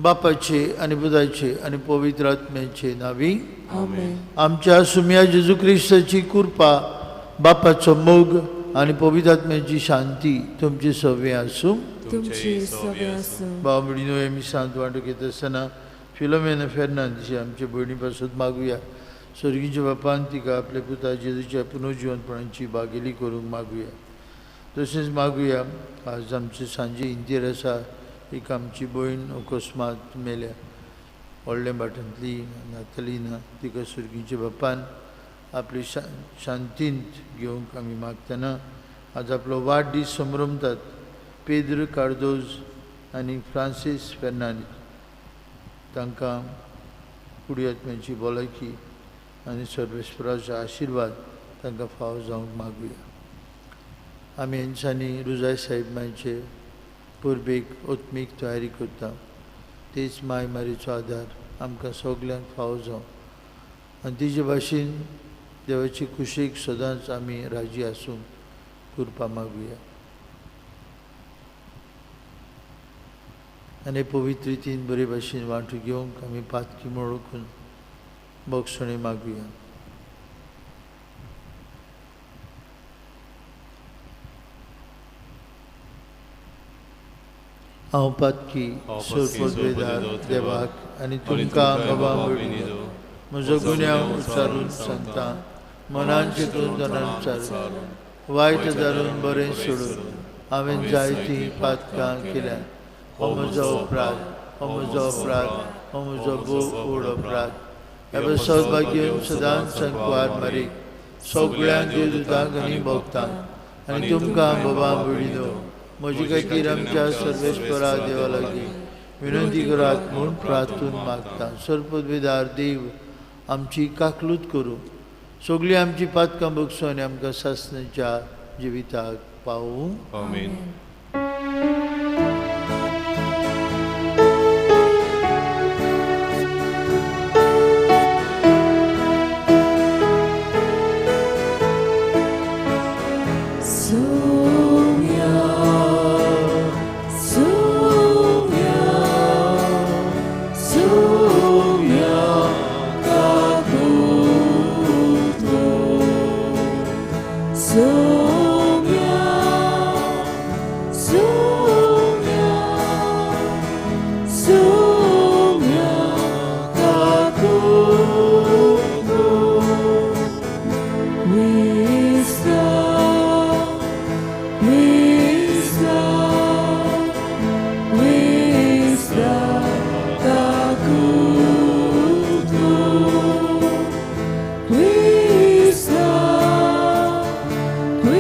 बापाचे आनी पुताचे आनी पवित्र आत्म्याचे नावी आमच्या सुम्या जेजू क्रिस्ताची कृपा, बापाचो मोग आनी पवित्र आत्म्याची शांती तुमची सवे आसूं. भाव भयणीनो, हे मिसांत वांटूंक येता आसतना फिलोमेना फेर्नांदीशी आमचे भयणी पासत मागुया. स्वर्गीच्या बापान तिका आपल्या पुता जेजूच्या पुनर्जिवनपणाची बागेली करूंक मागुया. तशेंच मागुया आज आमचे सांजे इंतेर आसा, एक आमची भयण अकस्मात मेल्या, व्हडल्या भाटांतली नातलिना, तिका स्वर्गीच्या बापान आपली शांतींत घेवंक आमी मागतना आज आपलो वाडदीस संभ्रमतात पेद्र कार्दोज आनी फ्रांसीस फेर्नांदीस, तांकां कुडी आत्म्याची भलायकी आनी सर्वेस्पराचो आशिर्वाद तांकां फावो जावंक मागुया. आमी हेंच्यांनी रुजाय साहेब मांयचे परबेक ओत्मीक तयारी करता, तेच माय मारीचो आदार आमकां सगल्यांक फावो जावं आनी तिजे भाशेन देवाची कुशीक सदांच आमी राजी आसूंक कृपा मागुया. आनी पवित्र रितीन बरे भाशेन वांटू घेवंक आमी पातकी वळखून बक्षणी मागुया. हांव पातकी सोरपदवेदार देवाक आनी तुमकां बाबा भयणीनो म्हजो गुन्यांव उच्चारून सांगता, मनान चिंतून तनान उच्चारून वायट धरून बरें सोडून हांवें जायतीं पातकां केल्यात. हो म्हजो अपराध, हो म्हजो अपराध, हो म्हजो भोव व्हड अपराध. ह्या सौभाग्य सदांच संकवार मारीक सगळ्यांक देवदूतांक आनी भक्तांक आनी तुमकां बाबा भयणीनो म्हजे खातीर आमच्या सर्वेस्परा देवा लागीं विनंती करात म्हूण प्रार्थून मागता. सर्पदवेदार देव आमची काकलूत करूं, सगळीं आमची पातकां बगसूं आनी आमकां सासणाच्या जिविताक पावूं. आमेन. We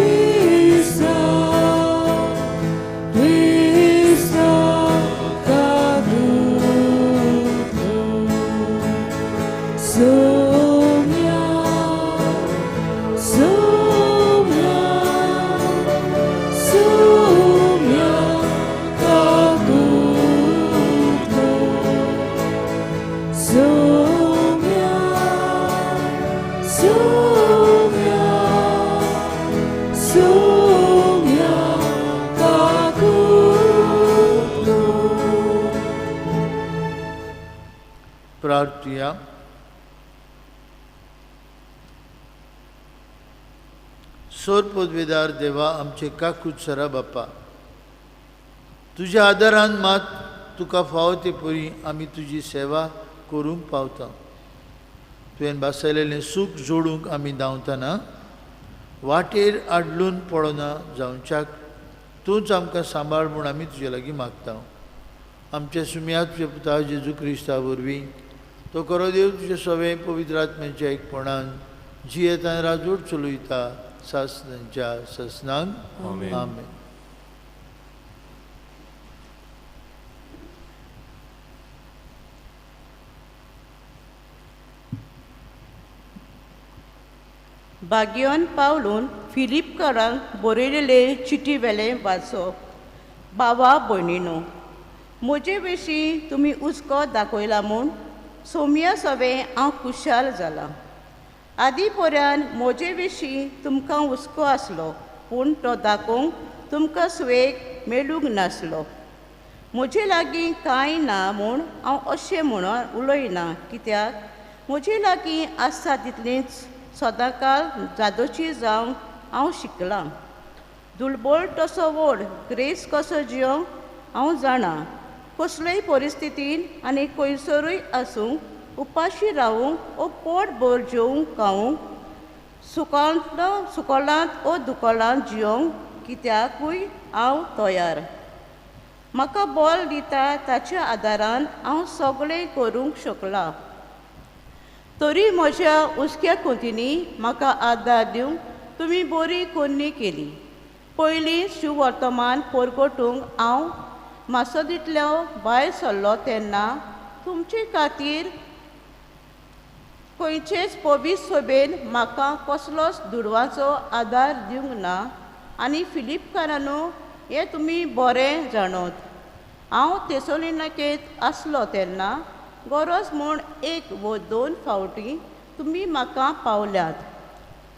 प्रार्थुया. सोर पदवेदार देवा, आमचे काकूत सरा बापा, तुज्या आदारान मात तुका फावो ते परी आमी तुजी सेवा करूंक पावता. तुवें भासयलेलें सूख जोडूंक आमी धांवतना वाटेर आडलून पडना जावच्याक तूंच आमकां सांबाळ म्हूण आमी तुजे लागीं मागता. आमच्या सुमया तुज्या पुता जेजू क्रिस्ता वरवीं तो खरो देव तुजे सवे पवित्र आत्म्याच्या एकपणान जियेतान राजवट चलयता सासनांच्या ससनांक. आमेन. भाग्यवान पावलून फिलिपकारांक बरयलेले चिटी वेलें वाचप. बाबा भयणीनो, म्हजे विशीं तुमी हुस्को दाखयला म्हूण सोम्या सवें हांव खुशाल जालां. आदी पर्यंत म्हजे विशीं तुमकां हुस्को आसलो, पूण तो दाखोवंक तुमकां सुवेक मेळूंक नासलो. म्हजे लागीं कांय ना म्हूण हांव अशें म्हणून उलयना, कित्याक म्हजे लागीं आसा तितलींच सदांकाळ जादोची जावंक हांव शिकलां. दुर्बळ तसो व्हड ग्रेस कसो जियोंक हांव जाणा. कसलेय परिस्थितीन आनी खंयसरूय आसूं, उपाशी रावूंक ओ पोट भर जेवंक खावंक, सुकांत सुकोलांत ओ दुकोलांत जियोंक कित्याकूय हांव तयार. म्हाका बल दिता ताच्या आदारान हांव सगळें करूंक शकलां. तरी म्हज्या हुस्क्या कोंतींनी म्हाका आदार दिवंक तुमी बरी कोन्नी केली. पयलीं शिववर्तमान परगटूंक हांव मासोदींतलो भायर सरलो तेन्ना तुमचे खातीर खंयचेच पवित्र सभेन म्हाका कसलोच दुडवांचो आदार दिवंक ना. आनी फिलिपकारानू, हें तुमी बरें जाणत. हांव तेसोलिनाकेंत आसलो तेन्ना गरज म्हूण एक वो दोन फावटी तुमी म्हाका पावल्यात.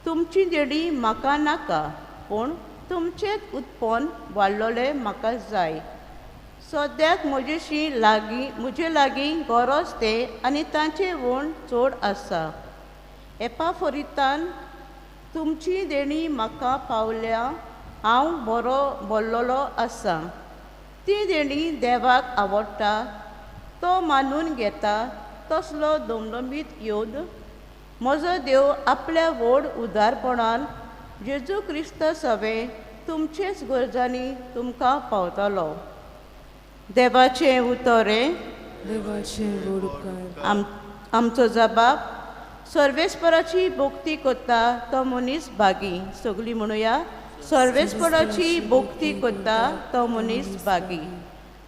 तुमची देणी म्हाका नाका, पूण तुमचें उत्पन्न वाडलोलें म्हाका जाय. सद्याक म्हजेशी लागीं म्हजे लागीं गरज तें आनी तांचें वण चड आसा. एपाफरितान तुमची देणी म्हाका पावल्या, हांव बरो बरलोलो आसा. ती देणी देवाक आवडटा, तो मानून घेता तसलो दमदमीत योद म्हजो देव आपल्या व्हड उदारपणान जेजू क्रिस्त सवें तुमचेच गरजांनी तुमकां पावतलो. देवाचें उतर हें. देवाचें व्हड उपकार. आमचो जबाब सर्वेस्पराची भक्ती करता तो मनीस भागी. सगळीं म्हणुया, सर्वेस्पराची भक्ती करता तो मनीस भागी.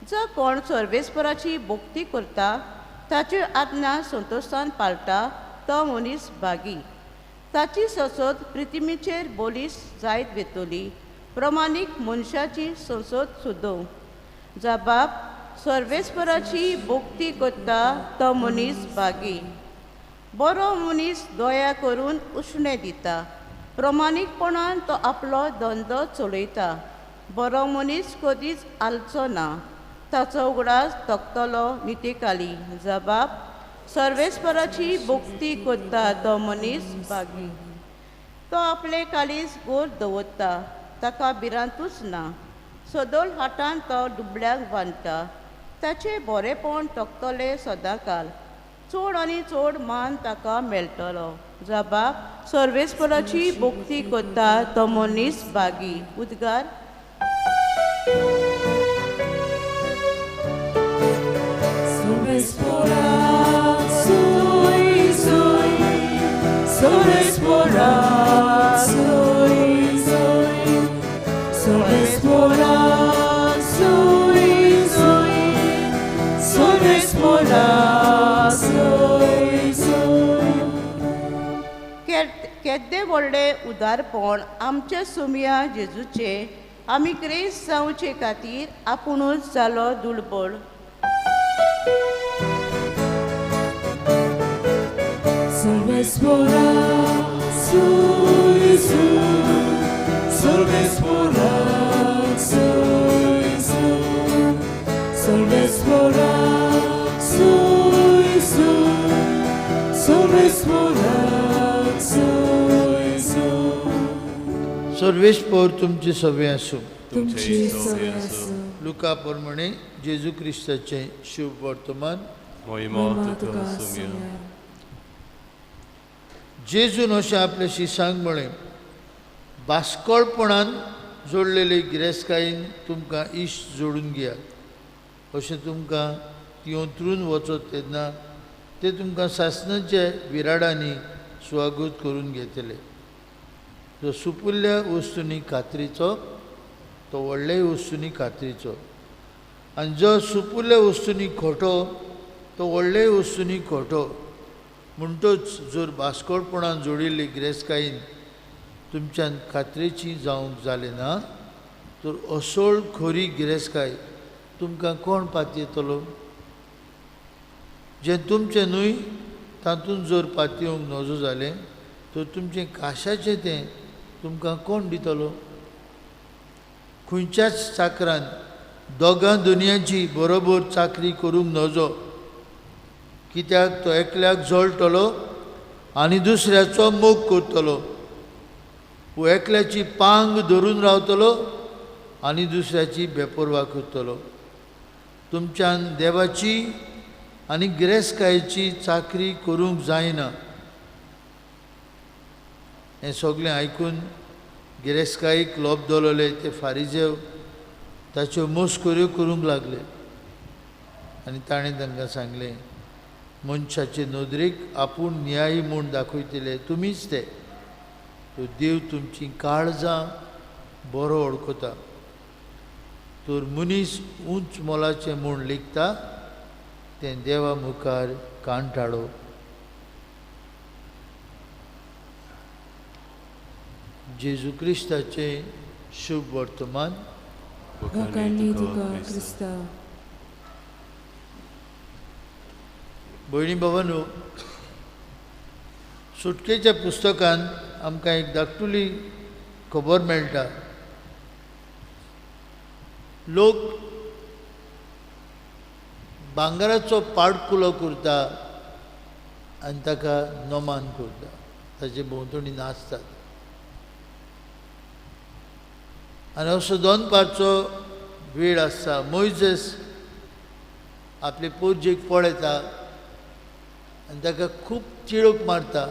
जो कोण सर्वेस्पराची भक्ती करता, ताच्यो आज्ञा संतोशान पाळटा तो मनीस भागी. ताची संसद प्रितिमीचेर बोलीस जायत वेतली. प्रमाणीक मनशाची संसद सुदोवं. जबाब सर्वेस्पराची भक्ती करता तो मनीस भागी. बरो मनीस दया करून उश्णें दिता, प्रमाणीकपणान तो आपलो धंदो चलयता. बरो मनीस कदीच आलचो ना, ताचो उगडास तकतलो नितीकाली. जबाब सर्वेस्पराची भक्ती करता तो मनीस भागी. तो आपले काळीज गोर दवरता, ताका भिरांतूच ना. सदोल हातान तो दुबळ्याक बांदता, ताचें बरेंपण तकतलें सदांकाल. चड आनी चड मान ताका मेळटलो. जबाब सर्वेस्पराची भक्ती करता तो मनीस भागी. उद्गार. केद्दें व्हडलें उदारपण आमच्या सुमया जेजूचें, आमी क्रेज जावचे खातीर आपुणूच जालो दुर्बळ. Salves por su, सर्वेस्पोर तुमचे सवे आसूं। तुमचे सवे आसूं। लुका प्रमाणे जेजू क्रिस्ताचें शुभ वर्तमान। महिमा तुका सोम्या। जेजून अशें आपल्या शिसांक म्हळें, बास्कळपणान जोडलेले गिरेस्तकायेन तुमकां इश्ट जोडून घेयात, अशें तुमकां ती अंतरून वचत तेन्ना ते तुमकां सासणाच्या विराडांनी स्वागत करून घेतले। जो सुपुल्ल्या वस्तूंनी खात्रीचो तो व्हडल्याय वस्तूंनी खात्रीचो, आनी जो सुपुल्ल्या वस्तूंनी खोटो तो व्हडल्याय वस्तूंनी खोटो। म्हणटच जर बास्कोळपणान जोडिल्ली गिरेस्तकायेन तुमच्यान खात्रेची जावंक जालें ना तर असोळ खोरी गिरेस्तकाय तुमकां कोण पातयेतलो? जें तुमचें न्हय तातूंत जर पातयेवंक नजो जालें तर तुमचें काशाचें तें तुमकां कोण दितलो? खंयच्याच चाकरान दोगां दुनियाची बरोबर चाकरी करूंक नजो, कित्याक तो एकल्याक जळटलो आनी दुसऱ्याचो मोग करतलो, वो एकल्याची पांग धरून रावतलो आनी दुसऱ्याची बेपर्वा करतलो। तुमच्यान देवाची आनी गिरेस्तकायेची चाकरी करूंक जायना। हें सगळें आयकून गिरेस्तकायेक लोब दवरले ते फारिजेव ताच्यो मस्कऱ्यो करूंक लागले आनी ताणें तांकां सांगलें, मनशाचे नदरेक आपूण न्यायी म्हूण दाखयतले तुमीच ते, तर देव तुमचीं काळजां बरो वळखता। तर मनीस उंच मोलाचें म्हूण लेखता तें देवा मुखार कांठाळो। जेजू क्रिस्ताचें शुभ वर्तमान। भयणी बाबांनो, सुटकेच्या पुस्तकान आमकां एक धाकटुली खबर मेळटा। लोक भांगराचो पाडकुलो करता आनी ताका नमान करता, ताचे भोंवतणी नाचतात आनी असो दनपारचो वेळ आसता। मोयजेस आपले पोरजेक पळयता आनी ताका खूब तिडक मारता।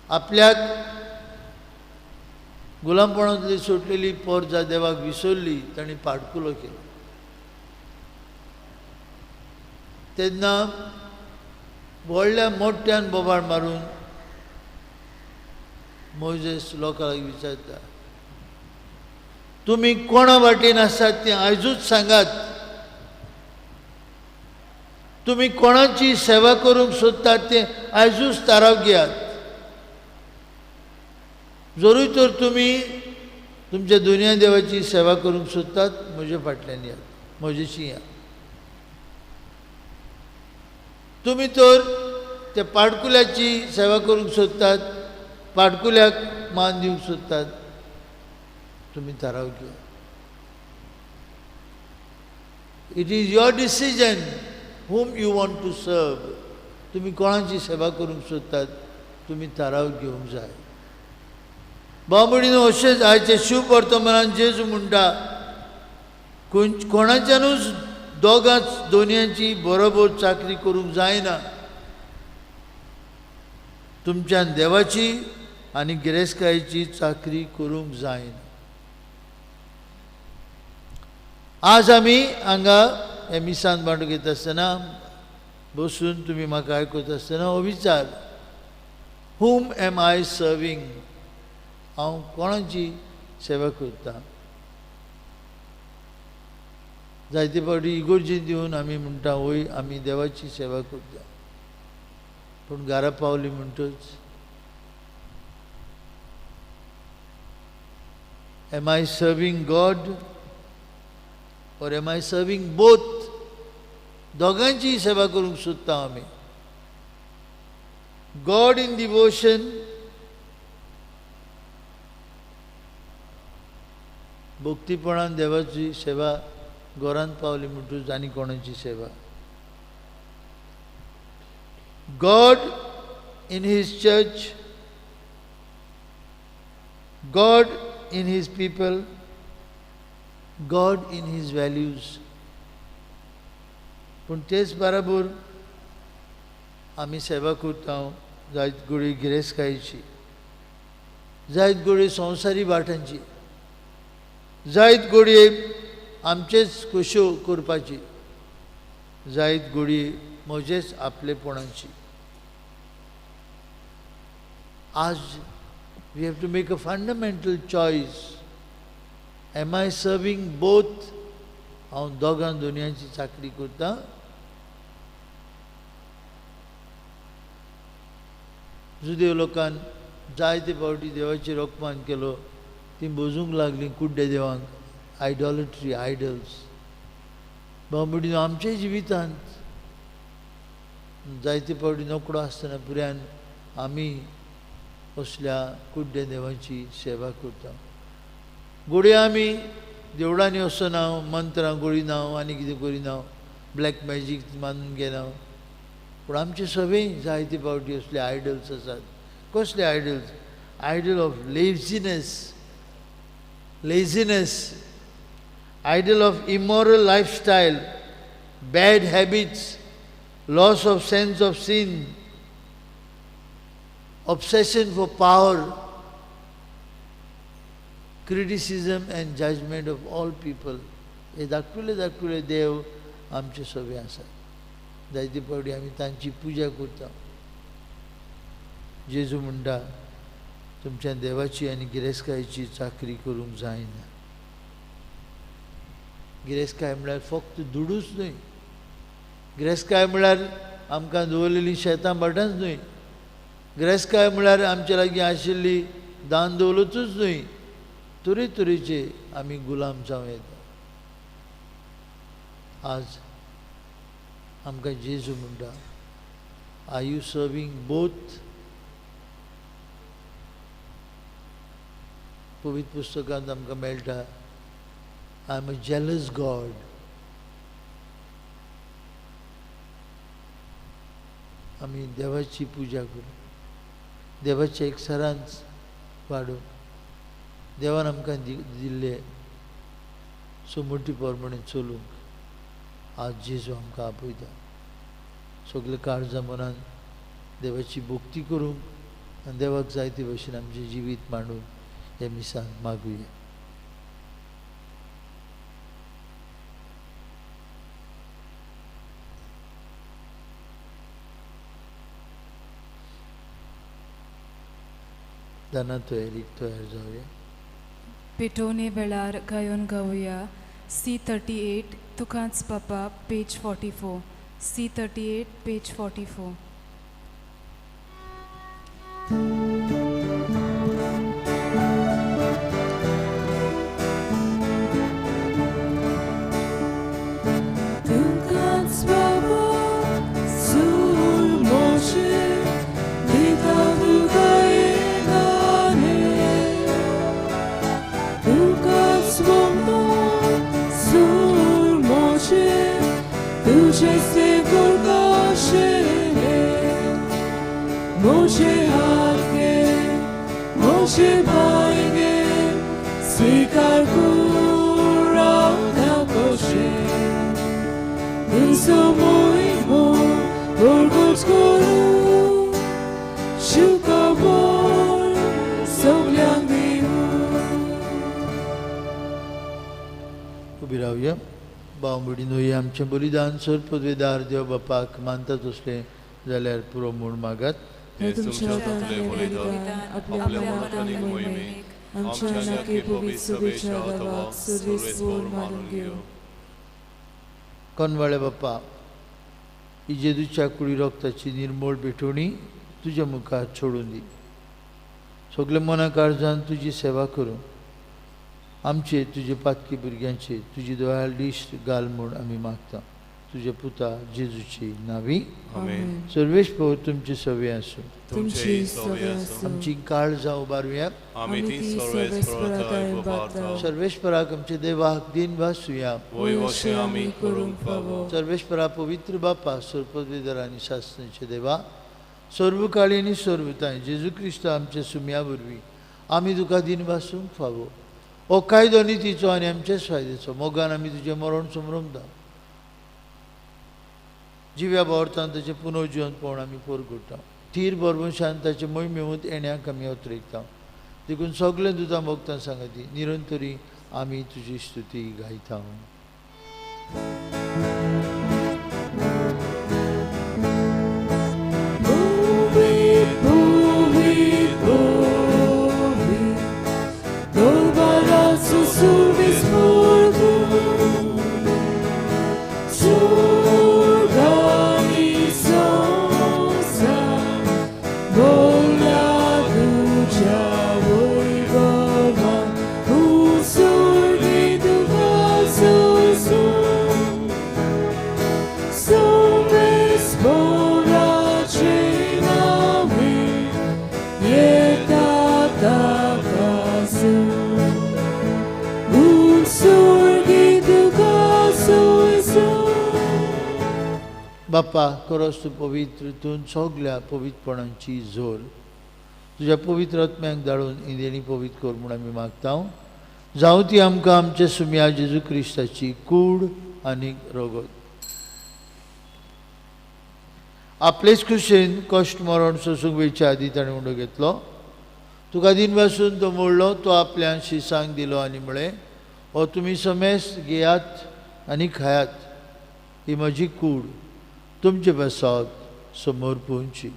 आपल्याक गुलामपणांतली सुटलेली पोरजा देवाक विसरली, ताणें पाडकुलो केलो। तेन्ना व्हडल्या मोठ्यान बोबाळ मारून मोयजेस लोकांक विचारता, तुमी कोणा वाटेन आसात तें आयजूच सांगात, तुमी कोणाची सेवा करूंक सोदतात तें आयजूच थाराव घेयात। जरूय तर तुमी तुमच्या दुनिया देवाची सेवा करूंक सोदतात म्हजे फाटल्यान यात, म्हजेशी यात। तुमी तर त्या पाडकुल्याची सेवा करूंक सोदतात, पाडकुल्याक मान दिवंक सोदतात, तुमी थाराव घेयात। It is your decision whom you want to serve. तुमी कोणाची सेवा करूंक सोदतात तुमी थाराव घेवंक जाय। बाबडीनो, अशेंच आयचे शुभ वर्तमानान जेजू म्हणटा, कोणाच्यानूच दोगां दोनयांची बरोबर चाकरी करूंक जायना। तुमच्यान देवाची आनी गिरेस्तकायेची चाकरी करूंक जायना। आज आमी हांगा हे मिसान बांडूंक येता आसतना बसून तुमी म्हाका आयकत आसतना हो विचार, हुम एम I serving, हांव कोणाची सेवा करता? जायते फावटी इगोर्जेन दिवन आमी म्हणटा वय आमी देवाची सेवा करता, पूण घरा पावली म्हणटच am I serving God or am I serving both? दोगांची सेवा करूंक सोदता आमी। गॉड इन डिवोशन, भक्तीपणान देवाची सेवा, घरांत पावली म्हणटूच आनी कोणाची सेवा। गॉड in his church, God in his people, God in his values. पूण तेच बराबर आमी सेवा करता जायत गोडी गिरेस्तकायेची, जायत गोडी संवसारी वाटांची, जायत गोडये आमचेच खोश्यो करपाची, जायत गोडये म्हजेच आपलेपणाची. आज we have to make a fundamental choice. Am I serving both? हांव दोगां दोनयांची चाकरी करता. जुदेव लोकान जायते फावटी देवाचेर अपमान केलो, ती बोजूंक लागली कुड्डे देवांक, आयडॉलेट्री, आयडल्स. भाव भयणीनो, आमच्या जिवितांत जायते फावटी नोकरो आसतना पुऱ्यान आमी असल्या कुड्डे देवांची सेवा करता. घडये आमी देवळांनी वचना, मंत्रां करिना आनी कितें करिना, ब्लॅक मॅजीक मानून घेना, पूण आमचे सगळे जायते फावटी असले आयडल्स आसात. कसले idols? Idol of laziness, laziness, idol of immoral lifestyle, bad habits, loss of sense of sin, obsession for power, criticism and judgment of all people. हे धाकटुले धाकटुले देव आमचे सगळे आसात. जायते फावटी आमी तांची पुजा करता. जेजू म्हणटा तुमच्या देवाची आनी गिरेस्तकायेची चाकरी करूंक जायना. गिरेस्तकाय म्हळ्यार फक्त दुडूच न्हय, गिरेस्तकाय म्हळ्यार आमकां दवरलेलीं शेतां भाटांच न्हय, गिरेस्तकाय म्हळ्यार आमचे लागीं आशिल्ली दान दवलतूच न्हय, तरेतरेचे आमी गुलाम जावं येता. आज आमकां जेजू म्हणटा, are you serving both? पवित्र पुस्तकांत आमकां मेळटा, I am a jealous God. आमी देवाची पुजा करूं, देवाच्या एकसरांच वाडूं, देवान आमकां दिल्ले समृद्धी प्रमाणे चलूंक आज जेजू आमकां आपयता. सगळे काळजा मनान देवाची भक्ती करूंक आनी देवाक जायते भशेन आमचें जिवीत मांडूंक हे मिसांत मागुया. दाना तयारीक तयार जावया. पेटोवणे वेळार गायोन गावया C38 तुकांच बापा, पेज 44. C38 page 44. उबी रावया. भाव भयणीनो, हें आमचें बलिदान सर पदवेदार देव बापाक मानता तसलें जाल्यार पुरो म्हूण मागात. कोनवाळे बापा, ही जेजूच्या कुडी रोगताची निर्मोळ भेटवणी तुज्या मुखार सोडून दी. सगळे मना काळजान तुजी सेवा करूं आमचे तुजे पातकी भुरग्यांचे तुजी दोळ्यार लिस्ट घाल म्हूण आमी मागता. तुज्या पुता जेजूची नावी. सर्वेश प्रभू तुमचे सवे आसूं. आमची काळजां उबारुया. सर्वेश्वराक आमच्या देवाक दिन वासुया. सर्वेश्वरा पवित्र बापा, सर्वपदवीधर आनी शासनाचे देवा, सर्वकाळी आनी सर्वताय जेजू क्रिस्त आमच्या सुम्या वरवीं आमी तुका दिनवासूंक फावो. हो कायदो नितीचो आनी आमचेच फायद्याचो. मोगान आमी तुजें मरण समरमता. जिव्या भोंवतान ताचें पुनर्जिवनपण आमी परगुटा. थीर भरवंशान ताचे मोहिमेंत येण्याक आमी अत्रेकता. देखून सगळें दुदां भोगतां सांगती निरंतरी आमी तुजी स्तुती गायता. बापा खरोच तूं पवित्र, तूं सगल्या पवित्रपणांची जोर. तुज्या पवित्र आत्म्याक धाडून इंदेणी पवित्र कर म्हूण आमी मागता. जावं ती आमकां आमच्या सुम्या जेजू क्रिस्ताची कूड आनी रगत. आपलेच खुशेन कश्ट मरण सोसूंक वेळच्या आदी ताणें उंडो घेतलो. तुका दिनवासून तो मोडलो, तो आपल्या शिसांक दिलो आनी म्हळें, हो तुमी समेस्त घेयात आनी खायात, ही म्हजी कूड तुमचे पासत समर्पूंची.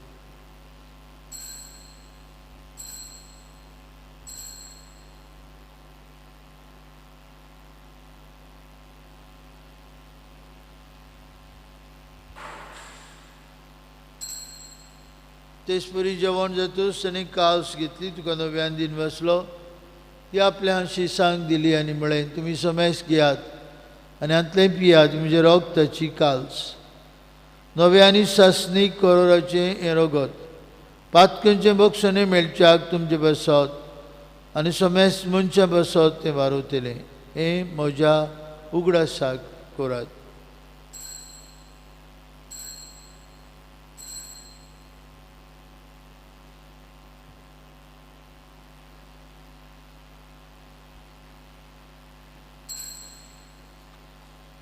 तेचपरी जेवण जातूच ताणें कावस घेतली, तुका नव्यान दिन बसलो, ती आपल्या शिसांक दिली आनी म्हळें, तुमी समेस्त घेयात आनी हांतलें पियात, म्हजें रगताची काल्स, नव्या आनी सासणीक करोराचें हें रगत, पातकनचें बक्षणें मेळच्याक तुमचें बसत आनी समेस्त मनशां बसत तें वारवतलें. हें म्हज्या उगडासाक करात.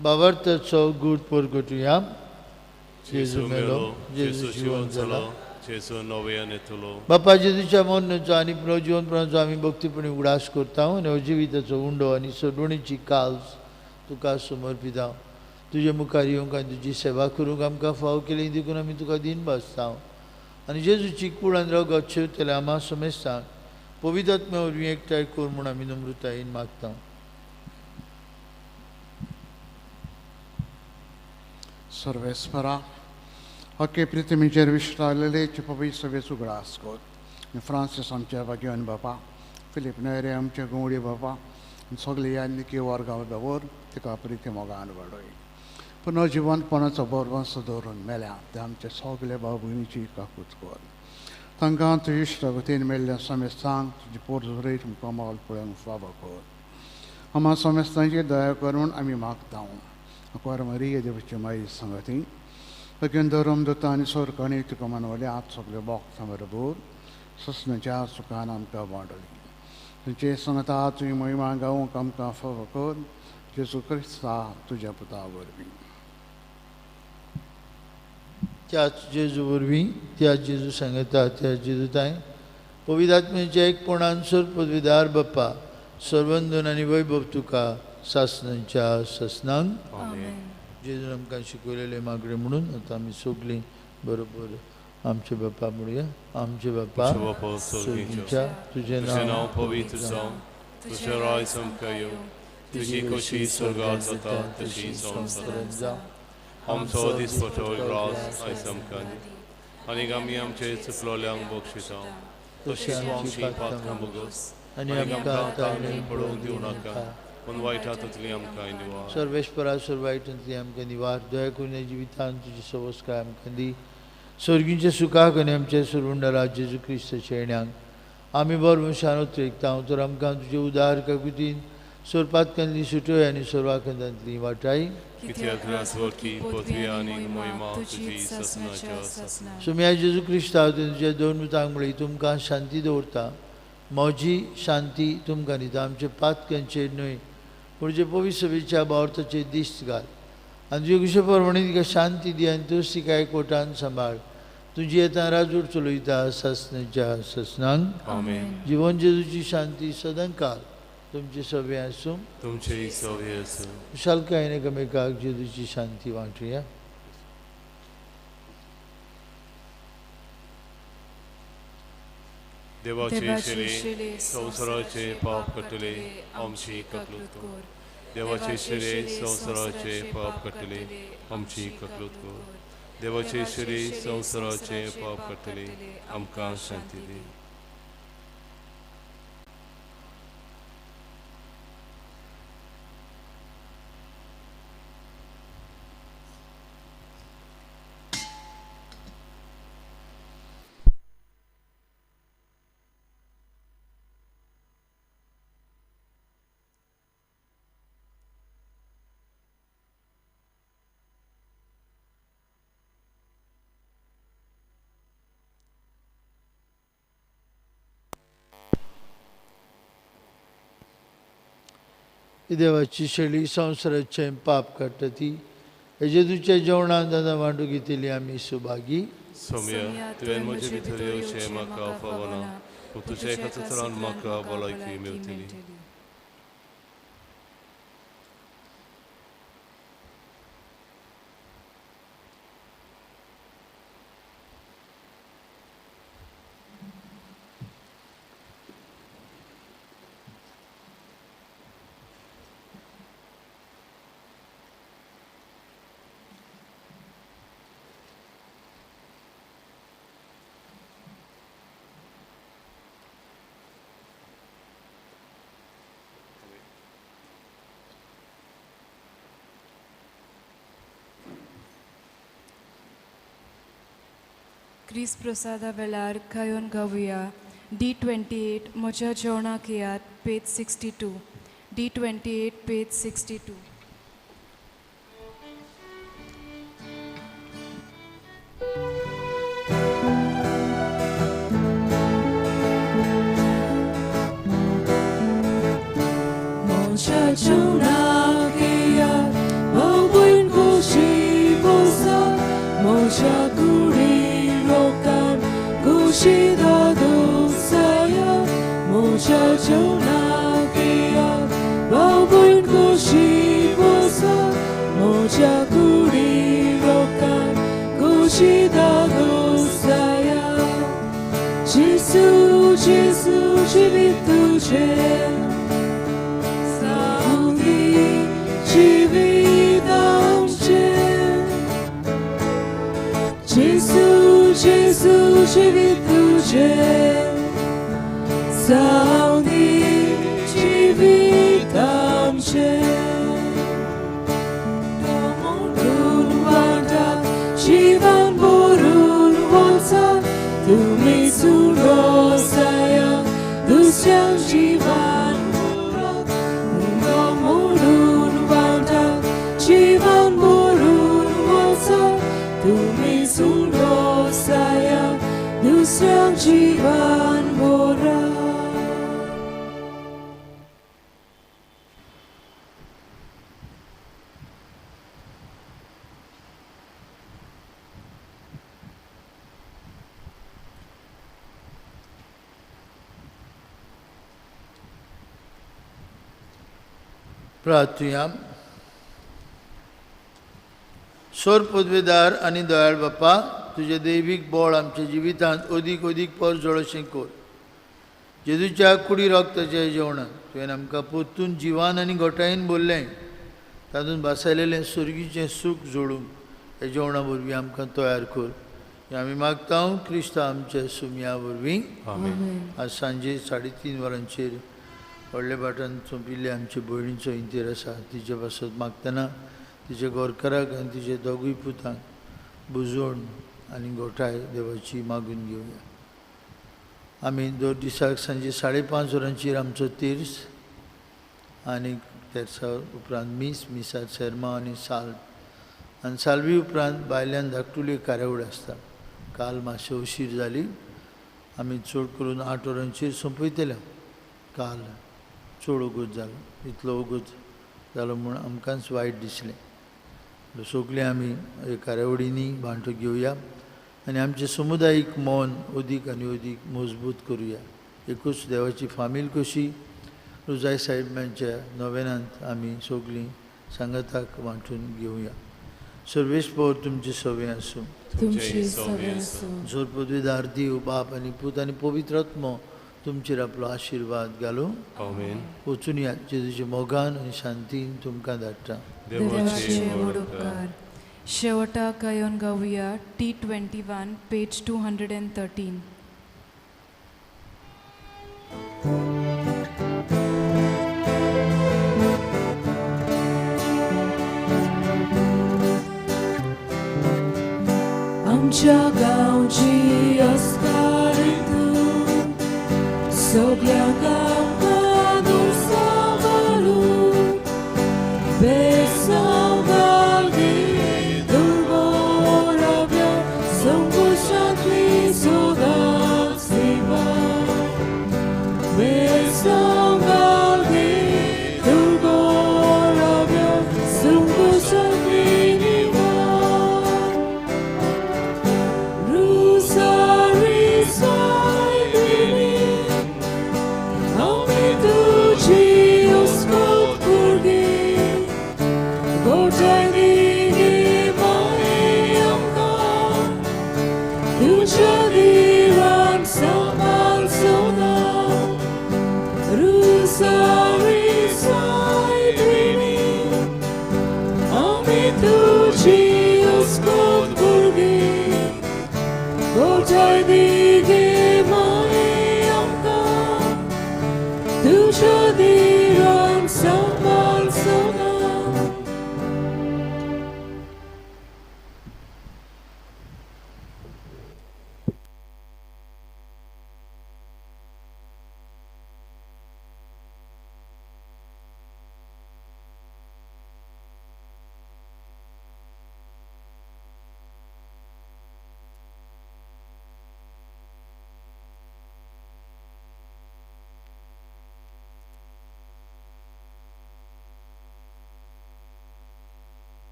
बाबार्थाचो गूट परगटुया. जेजू मेलो, जेजू जिवन जाला, जेजू नव्यान येतलो. बापा जेजूच्या मरणाचो आनी पुनर्जिवनपणाचो आमी भक्तीपणी उगडास करता आनी जिविताचो उंडो आनी सोडवणीची काल्स तुका समर्पिता. तुजे मुखार येवंक आनी तुजी सेवा करूंक आमकां फाव केली देखून आमी तुका दिन भासता. आनी जेजूची कूड आनी रगत शेवतले आमा समेस्तांक पवित्र आत्म्या वरवीं एकठांय कर म्हूण आमी नम्रतायेन मागता. सर्वेस्परा अके प्रिथमीचेर विश्रालेले पवी सभेच उगडास कर. फ्रांसीस आमच्या भाग्यवान बापा, फिलीप नेरे आमचे गुंवडी बापा, सगळे ह्या निकी वर्गाव दवर तिका प्रिती मोगान वाडय. पुनर्जिवनपणाचो बरवंस दवरून मेल्या ते आमचे सगळे भाव भयणीची काकूत कर. तांकां तुजी इश्टागतीन मेल्ल्या समेस्तांक तुजी पोरजोरेत मुखामळ पळोवंक फावो कर. आमा समेस्तांची दया करून आमी मागता. अकवार मरिये देवाची माई सांगती अगेन धर्म दत्ता आनी सोरकाणी तुका मानवले आत सगळे बोगतां बरोबर ससनाच्या सुखान आमकां वाडली. तुमचे सांगता तुजी महिमा गावंक आमकां फावो कर. जेजू क्रिस्ता तुज्या पुता वरवीं. त्याच जेजू वरवीं, त्याच जेजू सांगता, त्याच जेजू ताय पवित्र आत्म्याच्या एकपणान सर पदवीदार बाप्पा सर्वंदन आनी वैभव तुका सासनांच्या सासनांक. जेजून आमकां शिकवलेले मागणे म्हणून आतां आमी सगळीं बरोबर आमचे बाप्पा म्हणुया. आमचे बाप्पा स्वर्गीच्या, तुजें नांव पवित्र जावं, तुजें राज आमकां येवं, तुजी खोशी स्वर्गार जाता तशी संवसारांत जावं. आमचो दिसपटो ग्रास आयज आमकां दी आनी आमी आमचे चुकलोल्यांक बक्षिता तशीच आमची पातकां भोगस आनी आमकां ताळमेळ पडोवंक दिवं नाका, पूण वायटांतली आमकां निवार. सर्वेस्परा सर्व वायटांतली आमकां निवार. दया करून ह्या जिवितांत तुजी सवस्काय आमकां दी. स्वर्गींच्या सुखाक आनी आमच्या सुरवंडरा जेजू क्रिस्ताच्या येण्याक आमी बरवंशान उतरेकता. तर आमकां तुजे उदार काकुतीन सोरपातकांतली सुटोय आनी सोरवाखंदांतली वाटाय. सुम्या जेजू क्रिस्ता तुज्या दोन मुतांक म्हळी तुमकां शांती दवरता, म्हजी शांती तुमकां दिता. आमचे पातकांचेर न्हय पूण जे पवित्र सभेच्या भावार्थाचेर दिश्ट घाल आनी तुजे कुशे प्रमाणे तिका शांती दी आनी तूं तिका एकवटान सांबाळ. तुजी येता राजूर चलयता ससनाच्या ससनांक. आमेन. जिवन जेजूची शांती सदांकाळ तुमचे सगळे आसूं. तुमचेय सवे आसूं. खुशालकायेन एकामेकाक जेजूची शांती वांटुया. देवाचे शिरे संवसाराचे पाप काडटले आमची ककलूत कर. देवाचे शिरे संवसाराचे पाप काडटले आमची ककलूत कर. देवाचे शिरे संवसाराचे पाप काडटले आमकां शांती दी. देवाची शेळी संवसाराचें पाप काडटा ती जेजूच्या जेवणान दादा वांटू घेतली आमी सुभागी. सोम्या, तुवें म्हजे भितर येवचें म्हाका फावना, पूण तुज्या एका उतरान म्हाका भलायकी मेळटली. क्रिस प्रसादा वेळार गायोन गावया D28 म्हज्या जेवणाक येयात पेज 62 D28 page 62. म्हज्या जेवणाक येयात भोवून खोशी बसात म्हज्या म्हज्या जेवणाक येयात भोवून खोशी बसात म्हज्या कुडी लोकांक खोशी दादोसाया. जेजू जेजू जिवीत तुजें जावं जिवीत आमचें. जेजू जेजू जिवीत तुजें जावं जिवीत आमचें. मोडून वांटात जिवन भरून वचात तुमी सुरोसाया दुसऱ्यांक जिवन भरात. मोडून वांटात जिवन भरून वचात तुमी सुरोसाया दुसऱ्यांक जीवन भरात. प्रार्थुया. सोर पदवेदार आनी दयाळ बापा, तुजें दैवीक बळ आमच्या जिवितांत अदीक अदीक परजळ अशें कर. जेजूच्या कुडी रक्ताच्या जेवणान तुवें आमकां परतून जिवान आनी घटायेन भरलें, तातूंत भासायलेलें सुर्गीचें सूख जोडूंक ह्या जेवणा वरवीं आमकां तयार कर. हें आमी मागता क्रिस्ता आमच्या सुमया वरवीं. आज सांजे 3:30 वरांचेर व्हडल्या भाटान सोंपिल्ले आमचे भयणीचो इंतेर आसा. तिचे पासत मागतना तिच्या गोरकाराक आनी तिचे दोगूय पुतांक बुजवण आनी गोठाय देवाची मागून घेवया. आमी दर दिसाक सांजे 5:30 वरांचेर आमचो तीर्स आनी तेर्सा उपरांत मीस, मिसार सेर्मा आनी साल्व आनी साल्वी उपरांत भायल्यान धाकटुली कार्यावळ आसता. काल मातशें उशीर जाली. आमी चड करून 8 वरांचेर सोंपयतले. काल चड वगत जालो, इतलो वगत जालो म्हूण आमकांच वायट दिसलें. सगळीं आमी कार्यावळींनी वांटो घेवया आनी आमचें समुदायीक मन अदीक आनी अदीक मजबूत करुया. एकूच देवाची फामील कशी रुजाय साहेबांच्या नोवेनांत आमी सगळीं सांगाताक वांटून घेवया. सर्वेस्पर तुमचे सवे आसूं. जोर पदवीदार देव बाप आनी पूत आनी पवित्र आत्मो तुमचेर आपलो आशिर्वाद घालूं. आमेन. वचून या जेजूच्या मोगान आनी शांतीन तुमकां धाडटा. देवाचे व्हड उपकार. शेवटाक गायोन गावया T21 page 213. आमच्या गांवची अस्कारी तूं सगळ्या गांवां दुर्सां घालून बेसांव घालगी दुर्गोराव्या संकुशांतली सदांच दिवा बेसांव घालगी दुर्गोराव्या संकुशांतली निवा Rosary Saibini, Ami tuji uskot kurgi, Gotay digi mai amka, Tuja diran samal soda, Rosary Saibini, Ami tuji uskot kurgi, Gotay digi mai amka, Tuja diran samal soda.